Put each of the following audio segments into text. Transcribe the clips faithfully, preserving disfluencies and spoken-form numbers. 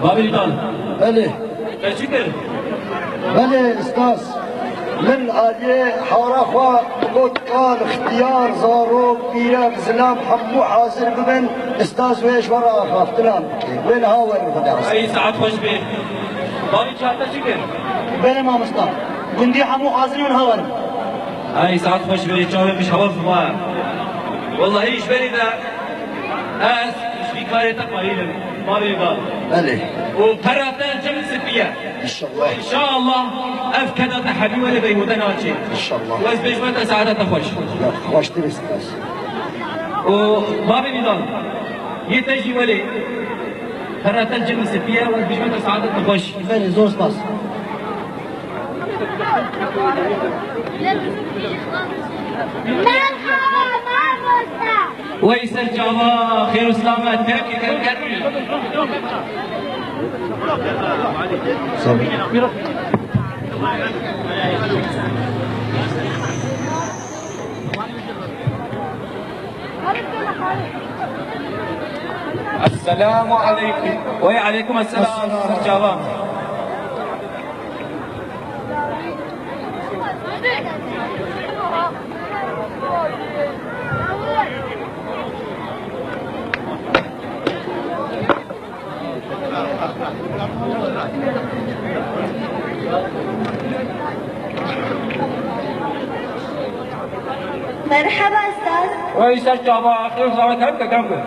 Babî Nîdan. Belê. Te çi kir? Belê, ustaz. Min aliyê hara xwe got, kal, ixtiyar, zarok, pîrev, zilam, hemû hazir bibin, ustaz wê ji we re axaftinan bike. Wê niha werin, Xwedê razî. Ey, saet xweş bê. Babî Çar, te çi kir? Belê mamosta. Gundî hemû hazir in, niha werin. Ey, saet xweş bê, çavên min ji hewa xema. Wellahî ji berî de ez ji vî karê te qayîl im, Babî Nîdan. Belê. Û perra te cem spî ye. Înşallah. Înşallah ev keda te hebî welê veyhote naçê. Înşallah. Û ez bêjime te saeta te xweş. Ya, xweştir, spas. Û Babî Nîdan, yê te jî welê perra te cem spî ye, û ez bêjime te saeta te xweş. Belê, zor spas. Merhaba, mamosta. Wey ser çava, xêr û silamet, kevkî kevker. Esselamu aleykum. Wey aleykum esselam, ser çava. Merhaba, ustaz. Wey, ser çava, xêr û selamet, kevkî kevkî.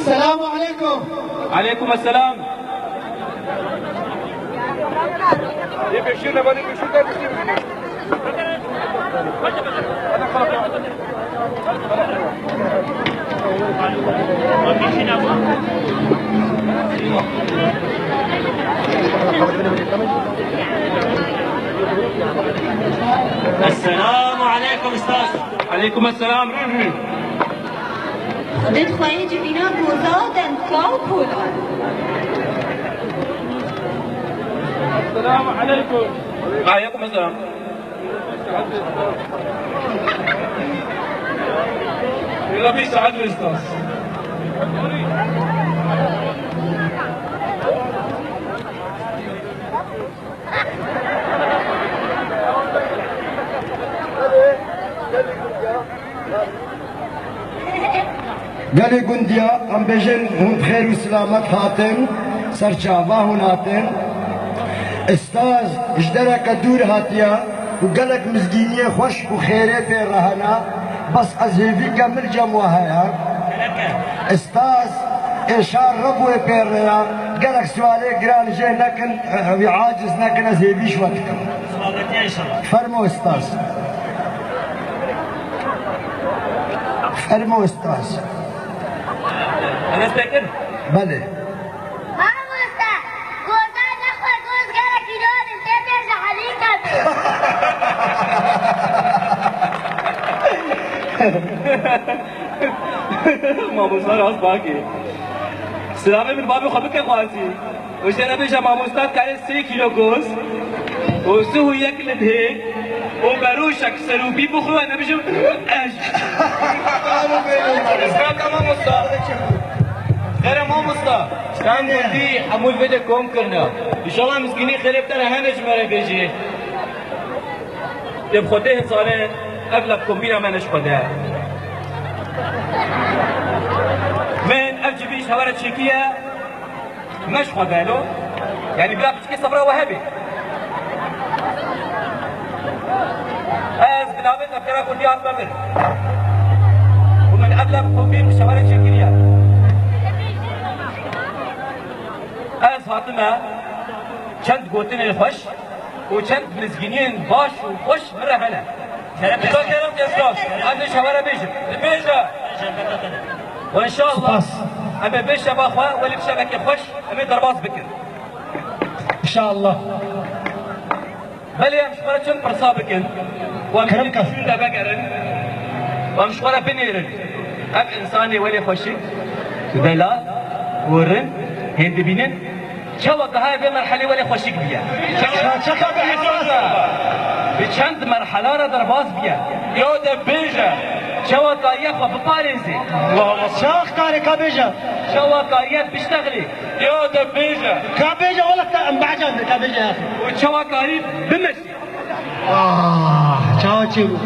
Selamu aleykum. Aleykum selam. Esselamu aleykum ustaz. Aleykum esselam. Xwedê dixwayê civîna goza dendka û kola. Esselamu aleykum. Aleykum esselam. Rabî saet ve ustaz. Gelê gundiya, em bêjin hûn bi xêr û silamet hatin, ser çava hûn hatin. Ustaz ji dereke dûr hatiye û gelek mizgîniyê xweş û xêrê pê re hene, bes ez hêvî ke min cem we heye. Ustaz ê şar re bûye pê re ya, gelek sualê giran jê nekin, wî aciz nekin, ez hêvî ji we dikim. Fermo ustaz. Fermo ustaz. Enes Bekir. Belê. Mamoste, goza nexwe, goz gelekî dor in, tê bêje helîka. Mamoste rast bakê. Silavê min babê xwe bike xwazî. Û jê re bêje mamosta dikare sê kîlo goz û sih û yek libhê û beroşek serûpî bixwe, nebêjim ez. Rizgata mamosta. Kerem mamosta, sen gotî hemû vê de kom kirine. Înşallah mizgînî xêrê bi te re hene ji me re bêjî. Ê bi Xwedê hezare ev lafkombîna me ne ji Xwede. Min ev civîn ji hewa re çêkiye. Me ji Xwede lo. Yanî bila piçikê sebra we hebe. Ez bi navê Tevgera Kurdî hatime vir. Û min ev lafkombîn bi şewa re çêkiriye. Ez hatime çend gotinên xweş û çend mizgîniyên baş û xweş min re hene. Kerem ke, kerem ke spas. Ez ê şewa re bêjim. Bêje. Û înşallah Spas. Em ê vê şeva xwe welê bi şevekê xweş em ê derbas bikin. Înşallah. Belê em ji xwe re çend pirsa bikin. Û em Kerem ke. Şûn de vegerin. Û em ji xwe re binêrin. Ev însanê welê xweşik, delal û rind hên dibînin. Çawa ka haya vê merhelê welê xweşik biye? Çawa çeka bi hesasa? Bi çend merhela re derbas biye? Yo de bêje. Çawa kariye xwe biparêzê? Çawa kariye ka bêje? Çawa kariye biştexilê? Yo de bêje. Ka bêje wala ka em bacan de ka bêje ya. Û çawa karî bimeşe? Ah, çawa çi bû?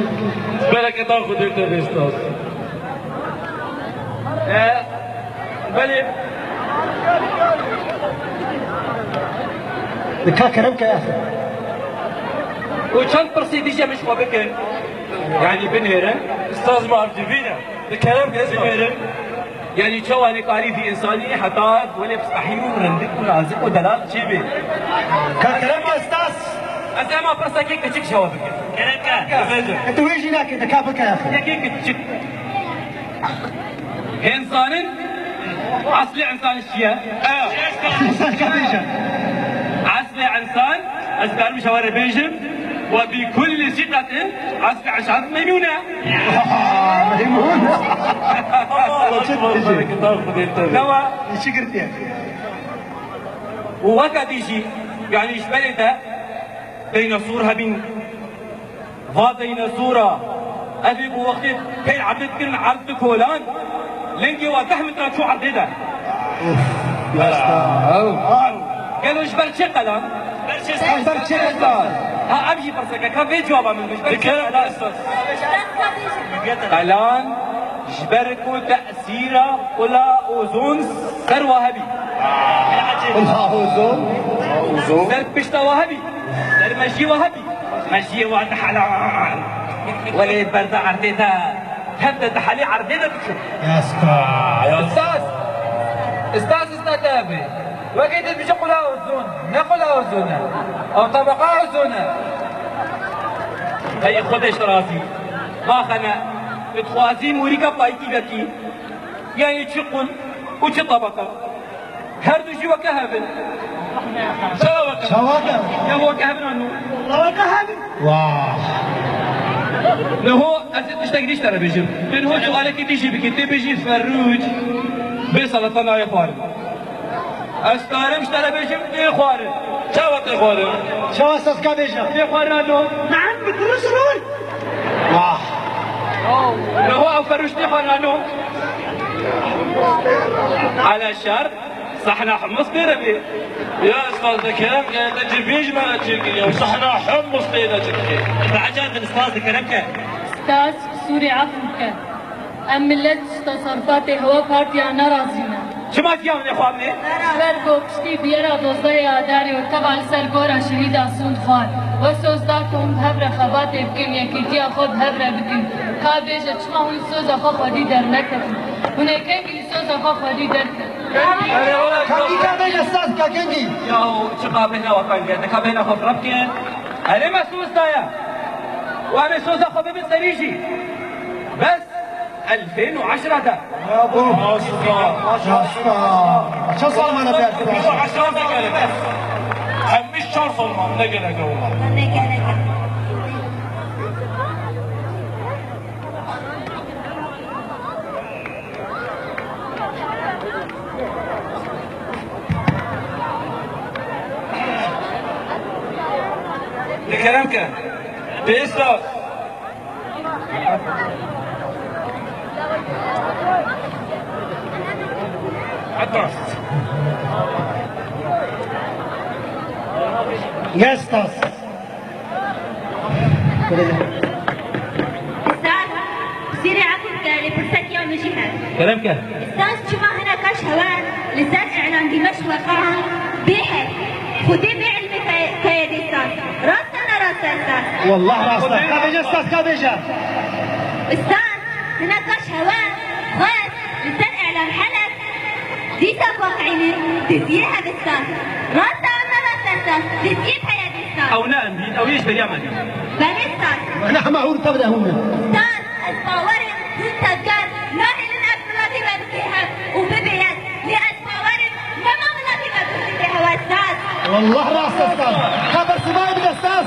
Bereketa Xwedê te bê stas. E, belê. Dika kerem ke ya. Û çend pirsê dî jî em ji xwe bikin. Yanî binêrin. Staz ma ev civîn e. Bi kerem ke binêrin. Yanî çawa lê karî vî însanî heta welê pistahî û rindik û nazik û delal çê bê. Ka kerem ke stas. Ez ema pirsekê kiçik şewa bikim. Kerem ke. Bibêje. E, tu wê jî nakê, dika bike ya. Yekê kiçik. Hên zanin eslê însan çi ye? Eslê însan, ez karim ji we re bêjim, we bi kulli siqetin eslê însan memnûne. Memnûn. Newa. Çi girtiye? Û weke dî jî, yanî ji berê de, Dînosor hebîn. Va dînosora. Evî ku wextê pey erdê dikirin, erd di kolan. Lingê wa deh metre çû erdê de. Uf, ya sta. Gelo ji ber çi qelan? Ber çi qelan? Ha, ev jî pirseke. Ka vê cewaba min bî. Ji ber çi qelan? Qelan ji ber ku tesîra qula ozon ser wa hebî. Qula ozon? Ser pişta wa hebî. Ser mejiyê wa hebî. Mejiyê wa dihelan. Welê berda erdê de. Tev de dihelê erdê de diçû. Ya sta. Ustaz. Ustaz, usta te hebê. Wekî dibêje qula ozon. Ne qula ozon e. Ew tebeqa ozon e. Hey, Xwedê ji te razî. Baxene, dixwazî morîka payîkî vekî. Yanî çi qul û çi tebeqa. Her du jî weke hev in. Çawa weke? Çawa weke? Ya weke hev in anû. Weke hev in. Wah. Niho ez ê tiştek dî ji te re bêjim. Tu niho sualekî dî jî bikî. Tê bêjî Ferrûc. Bê salata nayê xwarin. Ez karim ji te re bêjim, tê xwarin. Çawa tê xwarin? Çawa sezka bêje? Tê xwarin anû. Ne'm, bi dirust rûy. Wah. Niho ew Ferrûc tê xwarin anû. Ala şer. Sahna humus tê re bê. Ya ustaz, de kerem ke te civîn ji me re çêkiriye û sahna humus tê de çêkiriye. Bi ecel bin ustaz, de kerem ke. Ustaz, qisûrê efû bike. Em millet ji teserrufatê hewa partiya ne razî ne. Çima tiya min ê xwarinê? Ji ber ku piştî bûyera dozdehê Adarê û teva li ser gora şehîda Sûnd xwar. We soz da ku hûn bi hev re xebatê bikin, yekîtiya xwe bi hev re bikin. Ka bêje çima hûn soza xwe xwedî derneketin? Hûn ê kengî Soza xwe xwedî derket. Ka dîka bêje saz ka kengî. Yahu çiqa bêhna we teng e. Dika bêhna xwe fireh bikin. Erê me soz daye. Û em ê soza xwe bibin serî jî. Bes elfên û eşre de. Bravo. Maşallah. Maşallah. Çend sal mane berde? Eşre de gerek. Hemî çar sal mane gerek. Kerem ke. Pêşta. Yes, tas. Ustaz, sîrê Efû bike, lê pirsekî ya min jî heye. Kerem ke. Ustaz, çima hineka ji hewe li ser îlan Dîmeşq ve Qehan bê hev, Xwedê bê ilmê te-, teye dê, Ustaz? Rast e, ne rast e, Ustaz? Wallah rast e. Ka bêje, Ustaz, ka bêje. Ustaz, hineka ji hewe xwest li ser îlan Heleb dîsa veqînin diziyê hev, Ustaz. Rast e, ne rast e, Ustaz? Diziyê peye dê, Ustaz. Ew ne em bîn, ew yê ji beriya me bîn. Belê, Ustaz. Ana hema hûr tevre hûn e. Ustaz, ez bawer im hûn tevger nahêlin ev miletê me bike hev û bibe yek. Lê ez bawer im nema miletê me bikirî bê hewe, Ustaz. Wallah rast e, Ustaz. Ka bersivayê bide, Ustaz.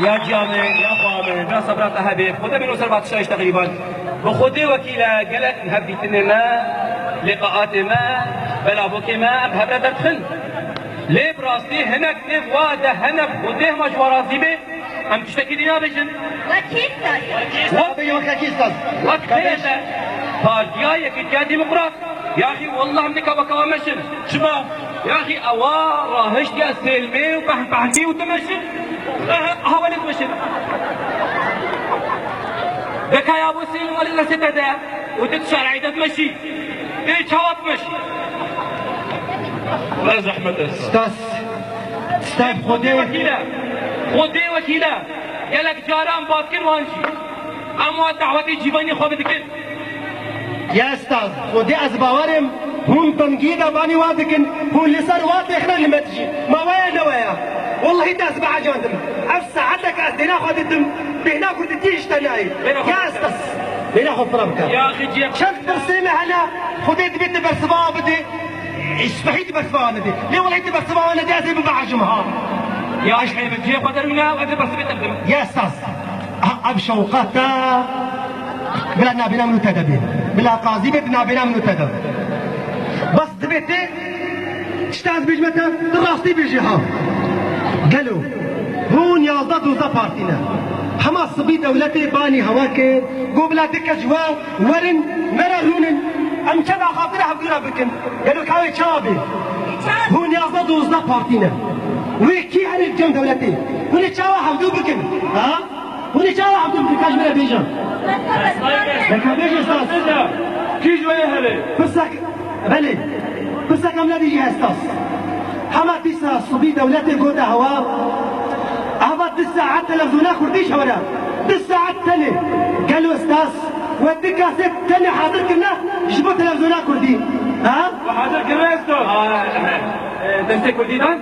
Ya ciya me, ya xweha me, na sebra te hebe. Xwedê bêno ser vatişa ji teqrîban. Bi Xwedê wekîl e, gelek hevdîtinê me, lîqaatê me, belavokê me, em hev re derdixin. Lê bi rastî hinek tê wa de hene bi Xwedê hema ji wa razî bê, em tiştekî dî nabêjin. Wekî Ustaz. Wek, wekî Ustaz. Wek tê de Partiya Yekîtiya Demokrat. Yaxî, wallah em nika weka we meşin. Çima? Yaxî, ewa rahiştiye sêlmê û pehn-, pehnkî û tu meşin. Aha, aha, welê tu meşin. Dekaya bo sêlm welê destê te de û tu şer'î de meşî. Ê çawa tu meşî? Ne zehmet e. Stas. Stas, Xwedê. Xwedê wekîle. Xwedê wekîle. Gelek caran bat kir wan jî. Em wa dawetê cîvanê xwe bidikin. Ya Ustaz, Xwedê ez bawer im, hûn tengiyê de banî wa dikin, hûn li ser wa têxine li me dijî. Ma waya ne waya? Wellahî te ez bihecandim. Ev saetek ez dêna xwe didim, bêhna kurdîtiyê ji te nayê. Bêhna xwe Ya Ustaz, bêhna xwe pira bike. Ya axî ciya Çend pirsê me hene, Xwedê divê tu bersiva bidê. Spehî tu bersiva nedê. Lê welê tu bersiva nedê, ez ê bibehecim ha. Ya ji heyvê cihê xwe dermîne, ez ê bersivê te bidim. Ya Ustaz. Ha, ev şewqa te bila nabêna min û te de bê. Bila qazî bê, nabêna min û te de. Bes divê tê, tişta ez bêjime te, tu rastî bêjî ha. Gelo, hûn yazdeh dozdeh partî ne. Hema sibî dewletê banî hewa kir, got bila dike ji we werin, mere rûnin, em çend axaftina hevdû re bikin. Gelo ka wê çawa bê? Hûn yazdeh dozdeh partî ne. Wê kî herê li cem dewletê? Hûn ê çawa hevdû bikin? Ha? Hûn ê çawa hevdû bikin? Ka ji me re bêje. Me ka bêje Stas. Kî ji wê herê? Pirsek, belê. Pirsek em nedî jî Stas. Hema dîsa sibî dewletê gote hewa. Ava du saet televizyona kurdî ji hewe re. Du saet tenê. Gelo Stas. We du kasêt tenê hazir kirine ji bo televizyona kurdî. Ha? We hazir kirine Stas. Aa, e, e, destê kurdî dan?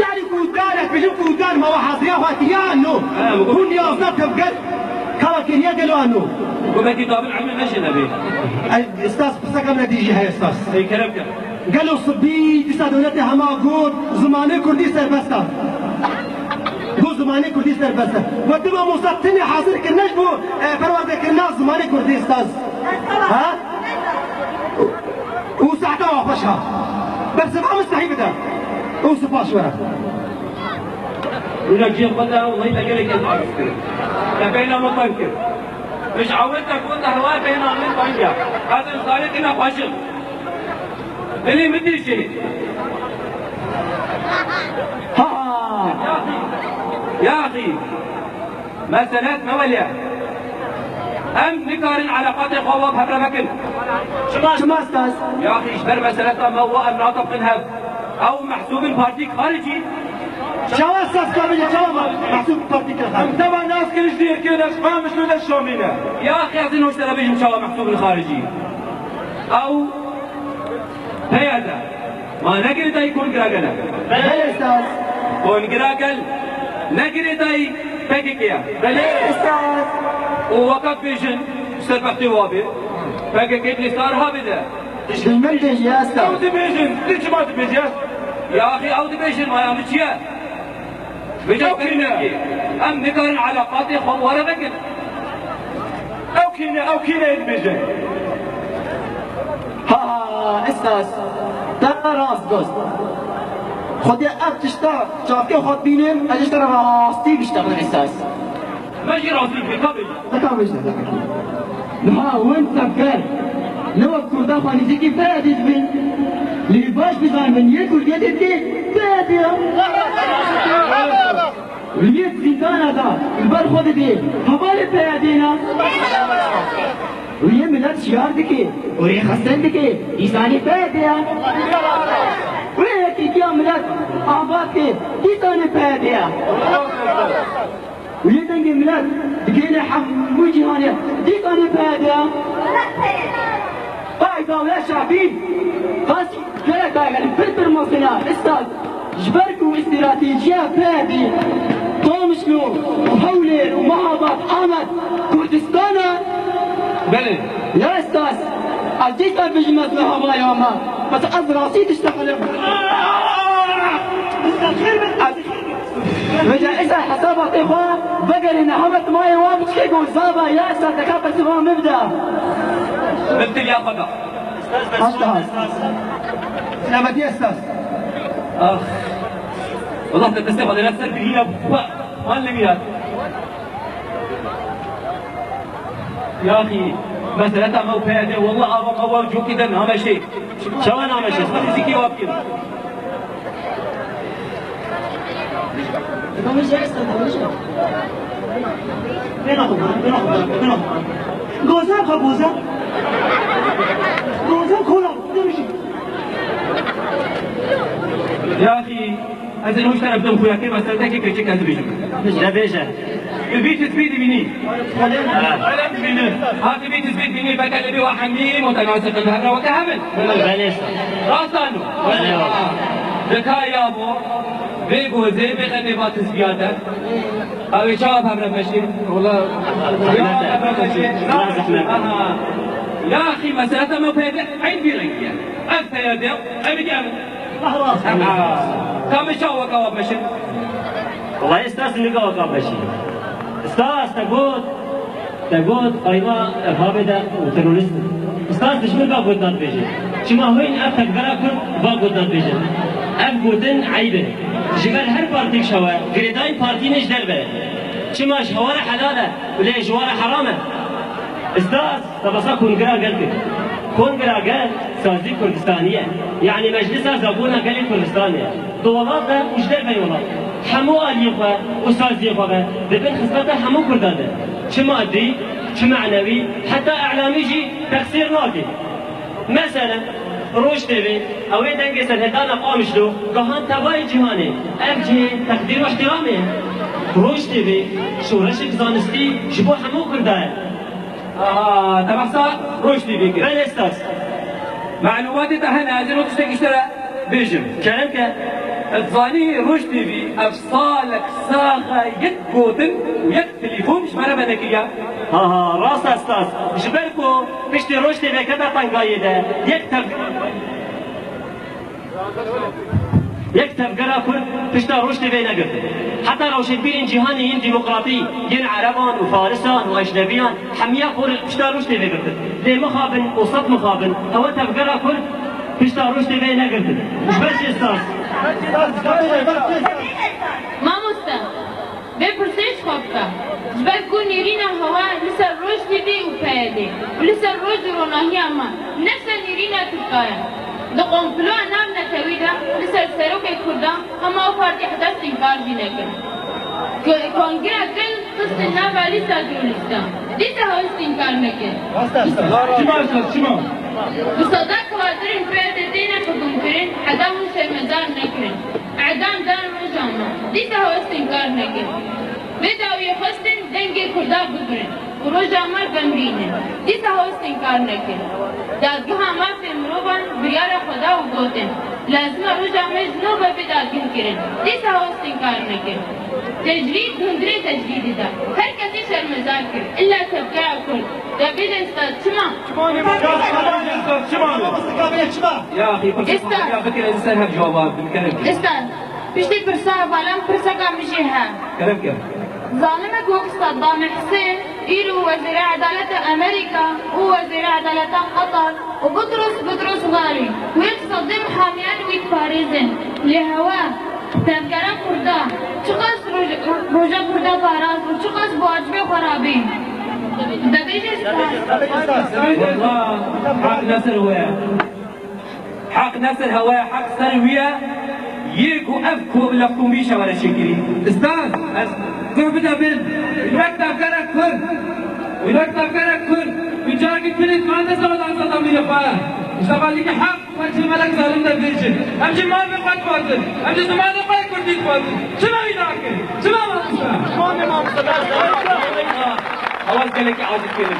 Yanî ku dan, ez bêjim ku dan, ma we haziriya xwe kiriya no. Ha, bu Hûn yazdeh tevger ka we kiriye gelo a no. Bu belkî tabî emrê me jî nebê. Ey, Stas, pirseka min dî jî heye Stas. Ey, kerem ke. Gelo sibî dîsa dewletê hema got zimanê kurdî serbest e. Got zimanê kurdî serbest e. We dima Mossad tenê hazir kirine ji bo, e, perwerdekirina zimanê kurdî Stas. Ha? Û saeta wa xweş ha. Bersiva min sehî bide. Û spas ji we re. Rûna cihê xwe de wellahî te gelek ez aciz kirim. Te beyna min teng kir. Min ji ewil te got te hewa beyna min teng e. Ez însanekî nexweş im. Dilê min dijî. Ha! Yaxî. Yaxî. Meselet me welê. Em nikarin eleqatê xwe wa bi hev re vekin. Çima? Çima Stas? Yaxî ji ber meseleta me wa em nata bikin hev. Ew mehsûbin partîk xaricî. Çawa Stas kabî, çawa me-, mehsûb partîk xaricî? Em dema nas kirin ji dêrkê de ji xwe em ji de şamîne. Yaxî ez ê hoş te re bêjim çawa mehsûbin xaricî. Ew P Y D. Ma ne girêdayî Kongra Gel e? Belê Ustaz. Kongra Gel ne girêdayî P K K ye? Belê Ustaz. Û weka dibêjin, serbextê wa bê, P K K dê sar ha bide. Dijmin bêjiye Ustaz. Ew dibêjin, tu çima dibêjî? Ya axî ew dibêjin, maya min çi ye? Vêca Ew kî ne? Em nikarin eleqatê xwe were vekin. Ew kî ne, ew kî ne dibêje? Ha, Ustaz, te rast gost. Xwedê ev tişta çavkê xwe dibînim, ez ji te re rastî biştexlim Ustaz. Me jî rastî dibî, ka bêje. Heta bêje. Niha hûn tevger. Ne wek Kurda xwe nêzîkî PYDê dibin. Lê baş bizanibin, yê Kurdiyetê dê PYD ya. Li yê zîndana da li ber xwe didê hevalê PYDê ne. Û yê milet şiyar dike û rêxistin dike, îsanê PYD ya. Wê yekîtiya milet ava dike, îsanê PYD ya. Û yê dengê milet digihîne hemû cîhanê, dîsanê PYD ya. Qayda wê şafî, qas gerek daye, yanî pir pir mezin e, îsta ji ber ku stratejiya PYD Qamişlo, Hewlêr û Mehabad, Amed, Kurdistan e. Belê. Ya îsta ez dîsa bijîm ez li havaya me. Bes ez rastî diştexilim. Ez Vêca îsa hesaba tê xwe vegerîne, hemet mayê wan çikê ku zava ya îsa teka persiva min bide. Min tiliya xwe da. Hasta. Selametî esas. Ax. Allah te destê xwe dere ser birîna xwe. An limiyat. Yaxî, meseleta me û PYD, wallah ava me wa cokî de nameşê. Çawa nameşê? Fizîkî wa bikim. Goza xwe goza. Goza kola. Yaxî, ez ê hoş teref dem xuya kê meseltekê keçik ez bêjim. De bêje. Tu bî tu bî dibînî. Belê. Belê dibînî. Ha tu bî tu bî dibînî, beke lê bê wa hemî mutenasib in, her weke hev in. Belê. Rast anû. Belê. Di ka ya bo, vê gozê, vê xetê va tizbiyate. Ew ê çawa pevre meşê? Wala. Çawa pevre meşê? Zehmet. Aha. Ya axî, meseleta me peyde eyn vî rengî ye. Ev peyde, ev ê Ka min çawa weka wa beşin? Wallahî stas nika weka beşî. Stas te got, te got qayma Erhabê de û terorîst. Stas dijmin va got dad bêje. Çima hûn ev tevgera Kurd va got dad bêje. Ev gotin eyb e. Ji ber her partîk şewe, girêdayî partî ne ji derve. Çima ji hewa re helal e, lê ji wa re heram e. Stas. Te besa kongira gel kir. Kongira gel sazî Kurdistanî ye. Yanî meclisa zabûna gelê Kurdistanê ye. Di welat de û ji derveyî welat. Hemû aliyê xwe û saziyê xwe ve dibin xizmeta hemû Kurdan de. Çi madî, çi menewî, heta e'lamî jî texsîr nake. Meselen, Roj T V, ew ê dengê serhildana Qamişlo gihand tevayê cîhanê. Ev cihê teqdîr û îhtîramê ye. Roj T V, şoreşek zanistî ji bo hemû Kurda ye. Aha, te behsa Roj T V kir. Belê stas. Malûmatê te hene, ez ê no tiştek ji te re bêjim. Kerem ke. Dizanî Roj T V ev salek saxe yek gotin û yek telefon ji me re venekiriya. Ha ha, rast e stas. Ji ber ku piştî Roj T V kete tengayê de yek tev- Yek tevgera Kurd pişta Roj T V negirtin. Heta rewşenbîrên cîhanê yên demokratî, yên Ereban û Farisan û ecnebiyan hemiya xwe li pişta Roj T V girtin. Lê mixabin û sed mixabin, ewe tevgera Kurd pişta Roj T V negirtin. Ji ber çi stas? Mamoste. Vê pirsê ji xwe bike. Ji ber ku nêrîna hewa li ser Roj T V û P Y D û li ser roj û ronahiya me ne ser nêrîna Tirka ye. Di komploya navnetewî de li ser serokê Kurdan hema û partî heta stînkar jî nekin. Ko-, Kongira Gel xistin nava lîsta terorîstan. Dîsa ew stînkar nekin. Çima esas, çima? Bi sedan ku hadirên P Y D têne hikûmkirin, heta hûn şermezar nekirin. Edam dan roja me. Dîsa ew stînkar nekin. Vê dawiyê xwestin dengê Kurda bigirin û roja me vemirînin. Dîsa ew stînkar nekin. Dadgeha Mafê Mirovan biryara xwe da û gotin, lazim e roja me ji nû ve bê dadgehkirin. Dîsa ew stînkar nekin. Tecrîd hundirê tecrîdê de her kesî şermezar kir. Illa tevgera Kurd. De bêje stas çima? Çima ne? Ya çima ne? Çima ne? Ya axî, pirsê Êsta. Ya bikire, ez ser hev cewaba bidim, kerem ke. Êsta. Piştî pirsa hevalan pirseka min jî he. Kerem ke. Zanime ku wek Saddam Husên, îro Wezîra Edaleta Amerîka û Wezîra Edaleta Qatar û Butrus, Butrus Ghali, wek sedê mihamiyan wî diparêzin. Lê hewe, tevgera Kurda, çiqas roj-, roja Kurda parast û çiqas bi wacibê xwe rabîn. Wallah, heq ne ser we ye. Heq ne ser hewa ye, heq ser wî ye. Yê ku ev ku lefkûmbî şewere şekirî. Ustaz, ez guh bide bin. Wek tevgerek Kurd. Wek tevgerek Kurd. Wî carkî Kurd mande sala sala mîna xwe. Ji xalîkî heq. Wek ji melek zalim de bêjin. Em ji malê xwe dixwazin. Em ji zimanê xwe kurdî dixwazin. Çima wî nakin? Çima mamoste? Çima mamoste? Awaz gelekî aciz kirin.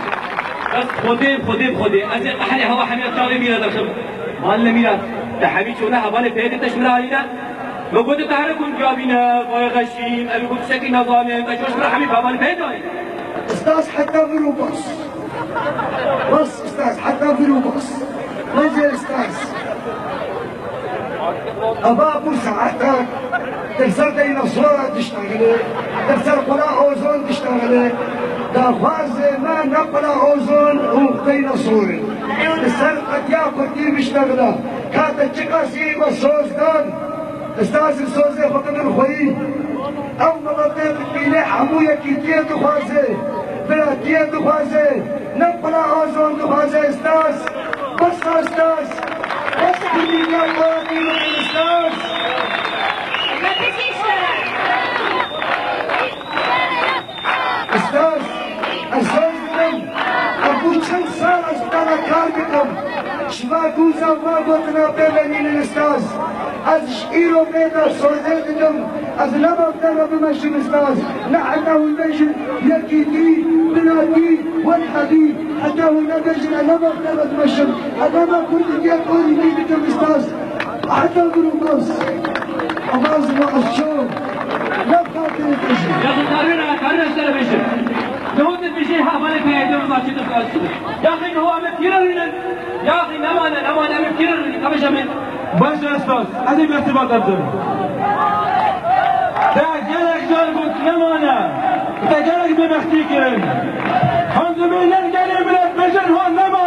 Bes Xwedê, Xwedê, Xwedê. Ez ê qehrê hewa hemiya çavê mîra derxim. Malê mîra, te hemî çûne hevalê peyê te ji min re alîne. Me gote te here guncabîne, vay xeşîm, ev got tiştekî nazanin, te ji min re hemî hevalê peyê dayî. Ustaz heta vir û bas. Bas. Ustaz, heta vir û bas. Mece ustaz. Eva bu saeta li ser deyna sora diştexile, li ser qula ozon diştexile, daxwazê me ne qula ozon û deyna sor e. Li ser qetiya kurdî biştexile, kate çiqasî me soz dan, Ustaz, sozê xwe bidin xweyî. Ew miletê dibîne hemû yekîtiyê dixwaze, biratiyê dixwaze, ne qula ozon dixwaze, ustaz. Bes ustaz. Bes kurdîtiya xwe dî bikin, ustaz. Ustaz, ez söz didim. Ez bû çend sal ez bi te re kar dikim. Şiva gûza ma gotina pê venînin ustaz. Ez ji îro bê de sozê didim. Ez nema bi te re bimeşim ustaz. Ne heta hûn bêjin yekîtî, biratî, wetehedî. Heta hûn nebêjin ez nema bi te re dimeşim. Ez nema kurdîtiya kurdîtî dikim ustaz. Heta bir olmaz. Olmaz mı aşçı? Ne fark edecek? Ya bu karına, karına sana bir şey. Ne oldu bir şey, ha, bana kaydı mı başladı karşı? Ya ki o Ahmet Kirarı'nın, ya ki ne mana, ne mana Ahmet Kirarı'nın, tabii canım. Baş esas, hadi bir irtibat yaptım. Da gerek car bu ne mana? Da gerek bir mehdi kirin. Hangi millet gelin millet beşer ho ne mana?